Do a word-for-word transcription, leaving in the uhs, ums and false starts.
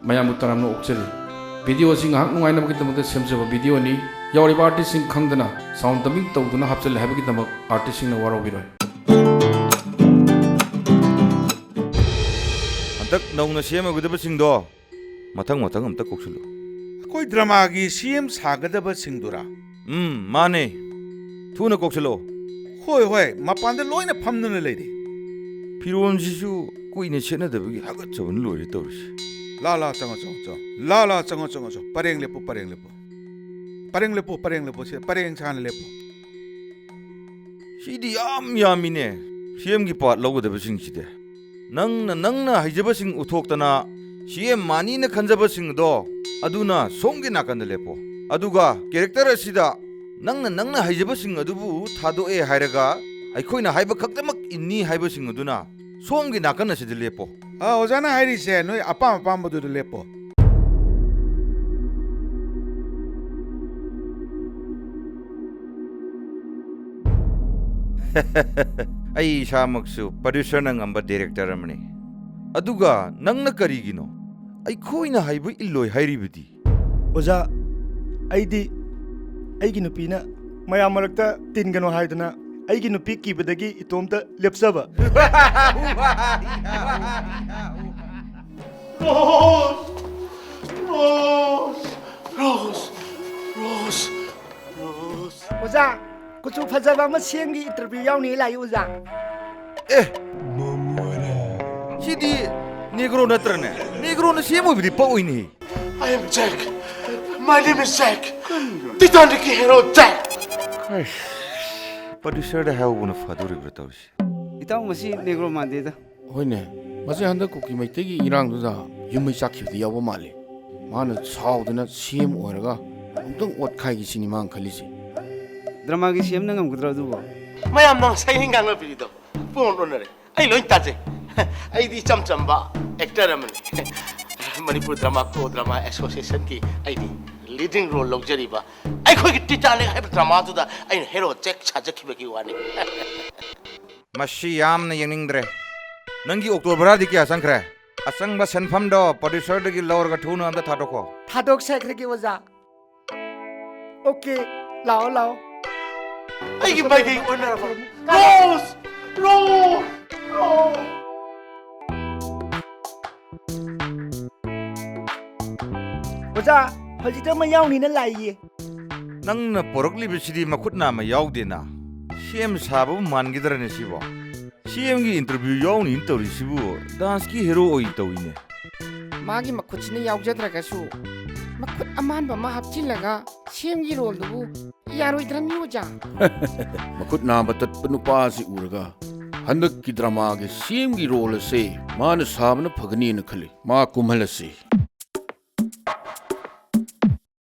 ꯃꯌꯥꯝꯕꯨ ꯇꯔꯥꯝꯅ ꯑꯣꯛꯆꯔꯤ꯫ ꯚꯤꯗꯤꯑꯣ ꯑꯁꯤ ꯉꯥꯏꯍꯥꯛ ꯅꯨꯡꯉꯥꯏꯅꯕꯒꯤꯗꯃꯛꯇ ꯁꯦꯝꯖꯕ ꯚꯤꯗꯤꯑꯣꯅꯤ꯫ ꯌꯥꯎꯔꯤꯕ ꯑꯥꯔꯇꯤꯁꯁꯤꯡ ꯈꯪꯗꯅ ꯁꯥꯎꯟ ꯗꯕꯤꯡ ꯇꯧꯗꯨꯅ ꯍꯥꯞꯆꯤꯜꯂꯦ ꯍꯥꯏꯕꯒꯤꯗꯃꯛ ꯑꯥꯔꯇꯤꯁꯁꯤꯡꯅ ꯋꯥꯔꯧꯕꯤꯔꯣꯏ꯫ ꯍꯟꯗꯛ ꯅꯧꯅ ꯁꯦꯝꯒꯗꯕꯁꯤꯡꯗꯣ ꯃꯊꯪ ꯃꯊꯪ ꯑꯝꯇ ꯀꯣꯛꯁꯤꯜꯂꯨ꯫ ꯑꯩꯈꯣꯏ ꯗ꯭ꯔꯃꯥꯒꯤ ꯁꯤ ꯑꯦꯝ ꯁꯥꯒꯗꯕꯁꯤꯡꯗꯨꯔꯥ? ꯎꯝ, ꯃꯥꯅꯦ꯫ ꯊꯨꯅ ꯀꯣꯛꯁꯤꯜꯂꯣ꯫ ꯍꯣꯏ, ꯍꯣꯏ, ꯃꯄꯥꯟꯗ ꯂꯣꯏꯅ ꯐꯝꯗꯨꯅ ꯂꯩꯔꯦ꯫ ꯐꯤꯔꯣꯜꯁꯤꯁꯨ ꯀꯨꯏꯅ ꯁꯦꯠꯅꯗꯕꯒꯤ ꯍꯥꯒꯠꯆꯕꯅ ꯂꯣꯏꯔꯦ ꯇꯧꯔꯤꯁꯦ꯫ ꯂꯥ, ꯂꯥ, ꯆꯪꯉꯣ, ꯆꯪꯉꯣ, ꯆꯪꯉꯣ꯫ ꯂꯥ, ꯂꯥ, ꯆꯪꯉꯣ, ꯆꯪꯉꯣ, ꯆꯪꯉꯣ꯫ ꯄꯔꯦꯡ ꯂꯦꯞꯄꯨ, ꯄꯔꯦꯡ ꯂꯦꯞꯄꯨ꯫ ꯄꯔꯦꯡ ꯂꯦꯞꯄꯨ, ꯄꯔꯦꯡ ꯂꯦꯞꯄꯨ꯫ ꯁꯤ ꯄꯔꯦꯡ ꯁꯥꯅ ꯂꯦꯞꯄꯨ꯫ ꯁꯤꯗꯤ ꯌꯥꯝ ꯌꯥꯝꯃꯤꯅꯦ꯫ ꯁꯤ ꯑꯦꯝꯒꯤ ꯄꯥꯔꯠ ꯂꯧꯒꯗꯕꯁꯤꯡꯁꯤꯗꯤ꯫ ꯅꯪꯅ, ꯅꯪꯅ ꯍꯩꯖꯕꯁꯤꯡ ꯎꯠꯊꯣꯛꯇꯅ ꯁꯤ ꯑꯦꯝ ꯃꯥꯅꯤꯅ ꯈꯟꯖꯕꯁꯤꯡ ꯑꯗꯣ ꯑꯗꯨꯅ ꯁꯣꯝꯒꯤ ꯅꯥꯀꯟꯗ ꯂꯦꯞꯄꯣ꯫ ꯑꯗꯨꯒ ꯀꯦꯔꯦꯛꯇꯔ ꯑꯁꯤꯗ ꯅꯪꯅ, ꯅꯪꯅ ꯍꯩꯖꯕꯁꯤꯡ ꯑꯗꯨꯕꯨ ꯊꯥꯗꯣꯛꯑꯦ ꯍꯥꯏꯔꯒ ꯑꯩꯈꯣꯏꯅ ꯍꯥꯏꯕ ꯈꯛꯇꯃꯛ ꯏꯟꯅꯤ ꯍꯥꯏꯕꯁꯤꯡ ꯑꯗꯨꯅ ꯁꯣꯝꯒꯤ ꯅꯥꯀꯟ ꯑꯁꯤꯗ ꯂꯦꯞꯄꯣ꯫ ꯑ, ꯑꯣꯖꯥꯅ ꯍꯥꯏꯔꯤꯁꯦ ꯅꯣꯏ ꯑꯄꯥꯝ ꯑꯄꯥꯝꯕꯗꯨꯗ ꯂꯦꯞꯄꯣ꯫ ꯑꯩ ꯏꯁꯥꯃꯛꯁꯨ ꯄ꯭ꯔꯗ꯭ꯌꯨꯁꯔꯅ ꯉꯝꯕ ꯗꯤꯔꯦꯛꯇꯔ ꯑꯃꯅꯤ꯫ ꯑꯗꯨꯒ ꯅꯪꯅ ꯀꯔꯤꯒꯤꯅꯣ ꯑꯩꯈꯣꯏꯅ ꯍꯥꯏꯕ ꯏꯜꯂꯣꯏ ꯍꯥꯏꯔꯤꯕꯗꯤ? ꯑꯣꯖꯥ, ꯑꯩꯗꯤ ꯑꯩꯒꯤ ꯅꯨꯄꯤꯅ ꯃꯌꯥꯝ ꯃꯔꯛꯇ ꯇꯤꯟꯒꯅꯨ ꯍꯥꯏꯗꯅ ꯑꯩꯒꯤ ꯅꯨꯄꯤ ꯀꯤꯕꯗꯒꯤ ꯏꯇꯣꯝꯇ ꯂꯦꯞꯆꯕ꯫ ꯔꯣꯁ! ꯔꯣꯁ! ꯔꯣꯁ! ꯔꯣꯁ! ꯔꯣꯁ! ꯑꯣꯖꯥ, ꯀꯨꯆꯨ ꯐꯖꯕ ꯑꯃ ꯁꯤ ꯑꯦꯝꯒꯤ ꯏꯟꯇꯔꯚ꯭ꯌꯨ ꯌꯥꯎꯅꯤ ꯂꯥꯛꯏ ꯑꯣꯖꯥ꯫ ꯑꯦ! ꯁꯤꯗꯤ ꯅꯦꯒ꯭ꯔꯣ ꯅꯠꯇ꯭ꯔꯅꯦ? ꯅꯦꯒ꯭ꯔꯣꯅ ꯁꯤ ꯑꯦꯝ ꯑꯣꯏꯕꯗꯤ ꯄꯛꯑꯣꯏꯅꯦ꯫ I am Jack. My name is Jack. ꯇꯤꯇꯥꯅꯤꯛꯀꯤ ꯍꯦꯔꯣ ꯖꯦꯛ꯫ ꯄ꯭ꯔꯗ꯭ꯌꯨꯁꯔꯗ ꯍꯥꯏꯍꯧꯕꯅ ꯐꯗꯣꯔꯤꯕ꯭ꯔꯥ ꯇꯧꯔꯤꯁꯦ꯫ ꯏꯇꯥꯎ, ꯃꯁꯤ ꯅꯦꯒ꯭ꯔꯣ ꯃꯥꯟꯗꯦꯗ꯫ ꯍꯣꯏꯅꯦ, ꯃꯁꯤ ꯍꯟꯗꯛ ꯀꯨꯀꯤ ꯃꯩꯇꯩꯒꯤ ꯏꯔꯥꯡꯗꯨꯗ ꯌꯨꯝ ꯃꯩ ꯆꯥꯛꯈꯤꯕꯗꯤ ꯌꯥꯎꯕ ꯃꯥꯜꯂꯤ꯫ ꯃꯥꯅ ꯁꯥꯎꯗꯅ ꯁꯤ ꯑꯦꯝ ꯑꯣꯏꯔꯒ ꯑꯃꯨꯛꯇꯪ ꯑꯣꯠꯈꯥꯏꯒꯦ ꯁꯤꯅꯤ ꯃꯥꯅ ꯈꯜꯂꯤꯁꯦ꯫ ꯗ꯭ꯔꯃꯥꯒꯤ ꯁꯤ ꯑꯦꯝꯅ ꯉꯝꯒꯗ꯭ꯔꯣ ꯑꯗꯨꯕꯣ? ꯃꯌꯥꯝꯅ ꯉꯁꯥꯏ ꯉꯥꯡꯅꯕꯤꯔꯤꯗꯣ ꯄꯨꯡꯑꯣꯟ ꯑꯣꯟꯅꯔꯦ꯫ ꯑꯩ ꯂꯣꯏ ꯇꯥꯖꯩ꯫ ꯑꯩꯗꯤ ꯏꯆꯝ ꯆꯝꯕ ꯑꯦꯛꯇꯔ ꯑꯃꯅꯤ꯫ ꯃꯅꯤꯄꯨꯔ ꯗ꯭ꯔꯃꯥ ꯀꯣ ꯗ꯭ꯔꯃꯥ ꯑꯦꯁꯣꯁꯤꯌꯦꯁꯟꯒꯤ ꯑꯩꯗꯤ ꯂꯤꯗꯤꯡ ꯔꯣꯜ ꯂꯧꯖꯔꯤꯕ ꯑꯩꯈꯣꯏꯒꯤ ꯇꯤꯇꯥꯅꯤꯛ ꯍꯥꯏꯕ ꯗ꯭ꯔꯃꯥꯗꯨꯗ ꯑꯩꯅ ꯍꯦꯔꯣ ꯖꯦꯛ ꯁꯥꯖꯈꯤꯕꯒꯤ ꯋꯥꯅꯤ꯫ ꯃꯁꯤ ꯌꯥꯝꯅ ꯌꯦꯡꯅꯤꯡꯗ꯭ꯔꯦ꯫ ꯅꯪꯒꯤ ꯑꯣꯛꯇꯣ ꯚꯔꯥꯗꯤ ꯀꯌꯥ ꯆꯪꯈ꯭ꯔꯦ? ꯑꯆꯪꯕ ꯁꯦꯟꯐꯝꯗꯣ ꯄ꯭ꯔꯣꯗ꯭ꯌꯨꯁꯔꯗꯒꯤ ꯂꯧꯔꯒ ꯊꯨꯅ ꯑꯝꯇ ꯊꯥꯗꯣꯛꯈꯣ꯫ ꯊꯥꯗꯣꯛꯆꯈ꯭ꯔꯒꯦ ꯑꯣꯖꯥ꯫ ꯑꯣꯀꯦ, ꯂꯥꯛꯑꯣ ꯂꯥꯛꯑꯣ꯫ ꯑꯩꯒꯤ ꯃꯥꯏꯀꯩ ꯑꯣꯟꯅꯔꯕ꯫ ꯀ꯭ꯂꯣꯖ! ꯀ꯭ꯂꯣꯖ! ꯀ꯭ꯂꯣꯖ! ꯑꯣꯖꯥ, ꯍꯧꯖꯤꯛꯇ ꯑꯃ ꯌꯥꯎꯅꯤꯅ ꯂꯥꯛꯏꯌꯦ꯫ ꯅꯪꯅ ꯄꯣꯔꯛꯂꯤꯕꯁꯤꯗꯤ ꯃꯈꯨꯠ ꯅꯥꯝꯃ ꯌꯥꯎꯗꯦꯅ꯫ ꯁꯤ ꯑꯦꯝ ꯁꯥꯕꯕꯨ ꯃꯥꯟꯈꯤꯗ꯭ꯔꯅꯦ ꯁꯤꯕꯣ? ꯁꯤ ꯑꯦꯝꯒꯤ ꯏꯟꯇꯔꯚ꯭ꯌꯨ ꯌꯥꯎꯅꯤꯅ ꯇꯧꯔꯤꯁꯤꯕꯨ ꯗꯥꯟꯁꯀꯤ ꯍꯦꯔꯣ ꯑꯣꯏꯅ ꯇꯧꯏꯅꯦ꯫ ꯃꯥꯒꯤ ꯃꯈꯨꯠꯁꯤꯅ ꯌꯥꯎꯖꯗ꯭ꯔꯒꯁꯨ ꯃꯈꯨꯠ ꯑꯃꯥꯟꯕ ꯑꯃ ꯍꯥꯞꯆꯤꯜꯂꯒ ꯁꯤ ꯑꯦꯝꯒꯤ ꯔꯣꯜꯗꯨꯕꯨ ꯌꯥꯔꯣꯏꯗ꯭ꯔꯃꯤ ꯑꯣꯖꯥ? ꯃꯈꯨꯠ ꯅꯥꯝꯃ ꯇꯠꯄ ꯅꯨꯄꯥ ꯑꯁꯤ ꯎꯔꯒ ꯍꯟꯗꯛꯀꯤ ꯗ꯭ꯔꯃꯥꯒꯤ ꯁꯤ ꯑꯦꯝꯒꯤ ꯔꯣꯜ ꯑꯁꯦ ꯃꯥꯅ ꯁꯥꯕꯅ ꯐꯒꯅꯤꯅ ꯈꯜꯂꯤ꯫ ꯃꯥ ꯀꯨꯝꯍꯜꯂꯁꯤ꯫